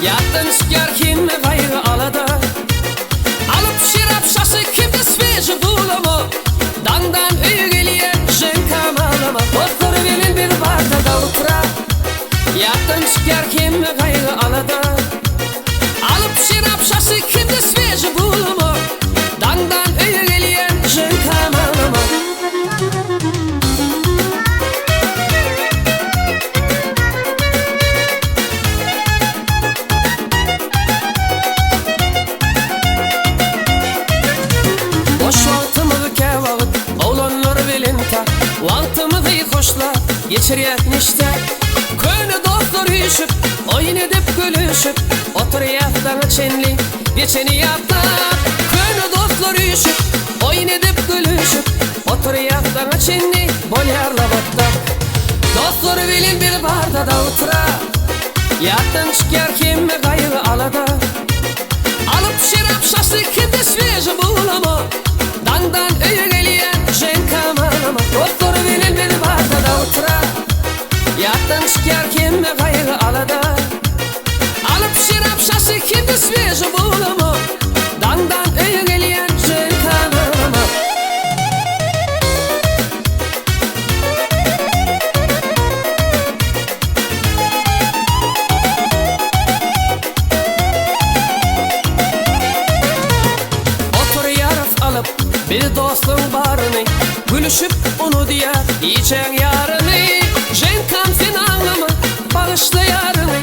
Ýatdan çykýar hemme gaýgy alada. Alyp şerap şaşy kimde sveži bulama. Daňdan öýe gelýän Ženkam alama. Dostlary bilen biz barda da otura. Ýatdan çykýar hemme gaýgy alada. Alyp şerap şaşy kimde sveži bulama. Daňdan öýe gelýän Ženkam alama. Boş wagtymyz käwagt oglanlar bilen ta Wagtymyzy hoşlap geçirýäs nişde. Köne dostlar üýşüp, oýun edip gülüşip, Oturýas daňa çenli geçeni ýatlap. Köne dostlar üýşüp, oýun edip gülüşip, Oturýas daňa çenli bolýar labatda. Dostlar bilen biz barda-da otura, Ýatdan çykýar hemme gaýgy-alada. Alyp şerap şaşlyk hem-de sveži bulama, Daňdan öýe gelýän Ženkam alama. Dostlar bilen biz barda-da otura, Ýatdan çykýar hemme gaýgy-alada. Alyp şerap şaşlyk hem-de sveži bulama, Daňdan öýe gelýän Ženkam alama. Oturýarys alyp biz dostuň baryny, Gülüşip unudýas gijäň ýaryny. Ženkam sen aňlama, bagyşla ýaryňy,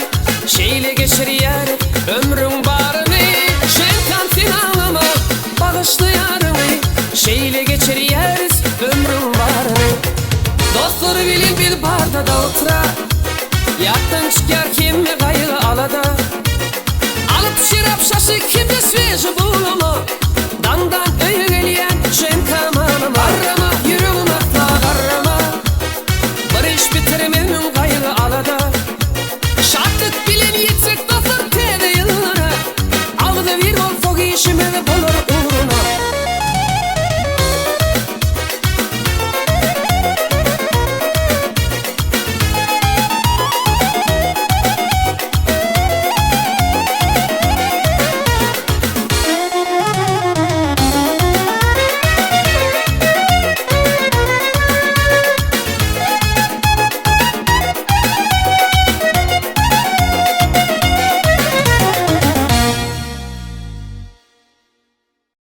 Şeýle geçirýäris ömrüň baryny. Ženkam sen aňlama, bagyşla ýaryňy, Şeýle geçirýäris ömrüň baryny. Dostlar bilen biz barda-da otura, Ýatdan çykýar hemme gaýgy-alada. Alyp şerap şaşy hem-de sveži bulama, Daňdan öýe gelýän Ženkam alama. Garrama, ýüregim asla garrama, Bir iş bitirmegmiň.